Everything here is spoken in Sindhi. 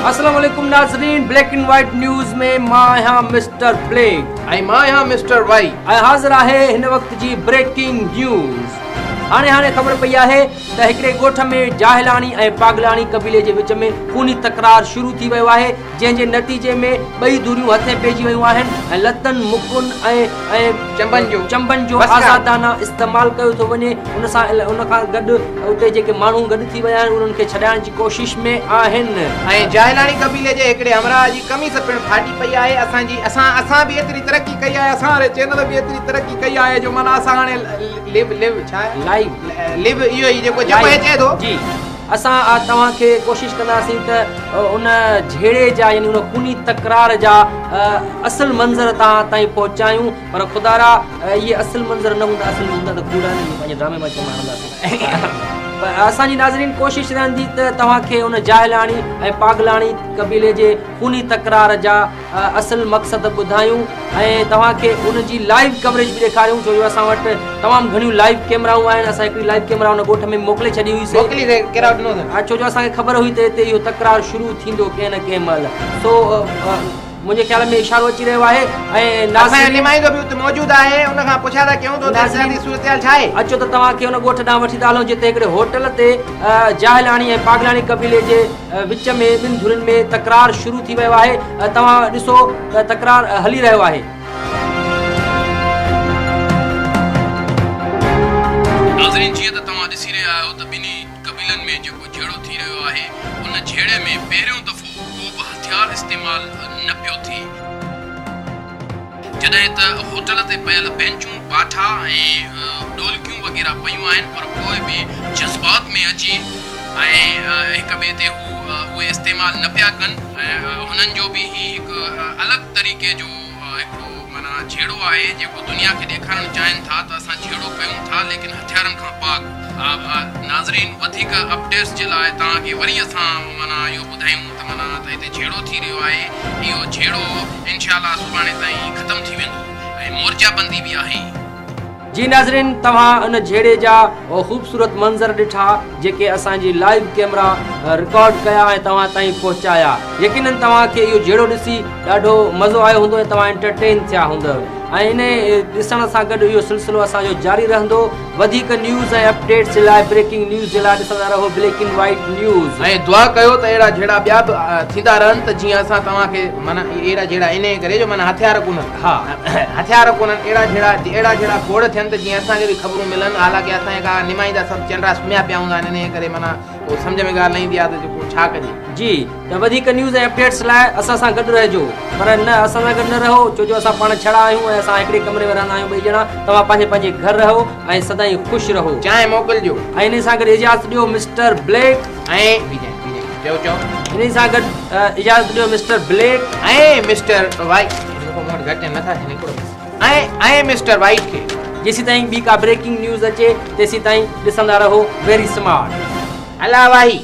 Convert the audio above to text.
السلام عليڪم ناظرين بليڪ اينڊ وائيٽ نيوز ۾ مان آهيان مسٽر بليڪ ۽ مان آهيان مسٽر وائيٽ ۽ حاضر آهي هن وقت جي بريڪنگ نيوز هاڻي هاڻي خبر پئي آهي ته هڪڙي ڳوٺ ۾ جاهلاڻي ۽ پاڳلاڻي قبيلي جي وچ ۾ خوني تڪرار شروع ٿي ويو آهي جنهن جي نتيجي ۾ ٻئي ڌريون هٿين پئجي ويون آهن ۽ لتن، مڪن ۽ ۽ چنبن جو چنبن جو آزادانه استعمال ڪيو ٿو وڃي ان سان ان کان گڏ اتي جيڪي ماڻهو گڏ ٿي ويا آهن انهن کي ڇڏائڻ جي ڪوشش ۾ آهن. ۽ جاهلاڻي قبيلي جي هڪڙي همراهه جي قميص پڻ ڦاٽي پئي آهي اسان جي اسان اسان به ايتري ترقي ڪئي آهي اسان واري چينل به ايتري ترقي ڪئي آهي جو معنيٰ اسان هاڻي ليو ليو ڇا آهي لائيو ليو اهو ئي جيڪو جيڪو هي چئي ٿو جي اسان توهان کي ڪوشش ڪنداسين ته ان جهيڙي جا يعني ان خوني تڪرار جا اصل منظر توهان تائين پهچايون پر خدارا اهي اصل منظر نه هوندا اصل هوندا ته ڪوڙا آهن پنهنجي ڊرامي مان چما هڻنداسين پر اسان جي ناظرين ڪوشش رهندي ته توهان کي ان جاهلاڻي ۽ پاڳلاڻي قبيلي جي خوني تڪرار جا اصل مقصد ٻڌايون ۽ توهان کي ان جي لائيو ڪوريج به ڏيکاريون ڇو جو اسان وٽ تمام گهڻيون لائيو ڪيمرائون آهن اسان هڪڙي لائيو ڪيمرا ان ڳوٺ ۾ موڪلي ڇڏي هئي سي موڪلي سي ڪيراء ڏنو اٿن ها ڇو جو اسان کي خبر هئي ته هتي اهو تڪرار شروع ٿيندو ڪنهن نه ڪنهن مهل سو منهنجي خيال ۾ اشارو اچي رهيو آهي ۽ اسان جو نمائندو به اتي موجود آهي ان کان پڇا ٿا ڪيون ته اتي سياسي صورتحال ڇا آهي. اچو ته توهان کي ان ڳوٺ ڏانهن وٺي ٿا هلون جتي هڪڙي هوٽل تي جاهلاڻي ۽ پاڳلاڻي قبيلي جي وچ ۾ ٻن ڌرين ۾ تڪرار شروع ٿي ويو آهي توهان ڏسو ته تڪرار هلي رهيو آهي. ناظرين جيئن ته توهان ڏسي رهيا آهيو ته ٻنهي قبيلن ۾ جيڪو جهيڙو ٿي رهيو آهي ان جهيڙي ۾ پهريون دفعو ڪو به هٿيار استعمال نه پيو ٿئي. جڏهن ته هوٽل تي پيل بينچون، پاٺا ۽ ڏولڪيون وغيره پيون آهن پر پوء به جذبات ۾ اچي ۽ هڪ ٻئي تي هو اهي استعمال نه پيا ڪن ۽ هنن جو به هي هڪ الڳ طريقي جو هڪڙو معنيٰ جهيڙو آهي جيڪو دنيا کي ڏيکارڻ چاهين ٿا ته اسان جهيڙو ڪيون ٿا ليڪن هٿيارن کان پاڪ. ناظرين وڌيڪ اپڊيٽس جي لاء توهان کي وري اسان معنيٰ اهو ٻڌايون ته معنيٰ ته هتي جهيڙو ٿي رهيو آهي اهو جهيڙو انشاء الله سڀاڻي تائين ختم ٿي ويندو ۽ مورچا بندي به آهي. جي ناظرين توهان ان جهيڙي جا خوبصورت منظر ڏٺا جيڪي اسان جي لائيو ڪيمرا رڪارڊ ڪيا ۽ توهان تائين پهچايا يقينن توهان کي اهو جهيڙو ڏسي ڏاڍو مزو آيو هوندو ۽ توهان انٽرٽين ٿيا هوندؤ ۽ انهي ڏسڻ سان گڏ اهو سلسلو اسان جو جاري رهندو وڌيڪ نيوز ۽ اپڊيٽس جي لاء بريڪنگ نيوز جي لاء ڏسندا رهو بليڪ اينڊ وائيٽ نيوز. ۽ دعا ڪيو ته اهڙا جهيڙا ٻيا به ٿيندا رهن ته جيئن اسان توهان کي معنيٰ اهڙا جهيڙا انهيء ڪري جو معنيٰ هٿيار ڪونهن ها هٿيار ڪونهن اهڙا جهيڙا اهڙا جهيڙا کوڙ ٿين ته جيئن اسان کي به خبرون ملن حالانڪه اسان جا نمائندا سڀ چنڊا سمهيا پيا هوندا آهن انهيء ڪري معنيٰ پوء سمجهه ۾ ڳالهه نه ايندي آهي ته جيڪو ڇا ڪجي. جي ته وڌيڪ نيوز ۽ اپڊيٽس لاء اسان سان گڏ رهجو پر نه اسان سان گڏ نه رهو ڇو جو اسان پاڻ ڇڙا آهيون ۽ اسان هڪڙي ڪمري ۾ رهندا آهيون ٻئي ڄڻا توهان پنهنجي پنهنجي گهر رهو ۽ سدائين خوش رهو. چانهه موڪلجو. ۽ انهي سان گڏ اجازت ڏيو مسٽر بليڪ. ۽ بيجائين چئو چئو. انهي سان گڏ اجازت ڏيو مسٽر بليڪ. ۽ مسٽر وائيٽ مون وٽ گهٽ نه ٿا ٿين هڪڙو ۽ ۽ مسٽر وائيٽ کي. جيسيتائين ٻي ڪا بريڪنگ نيوز اچي تيسيتائين ڏسندا رهو ويري سمارٽ. الله واهي.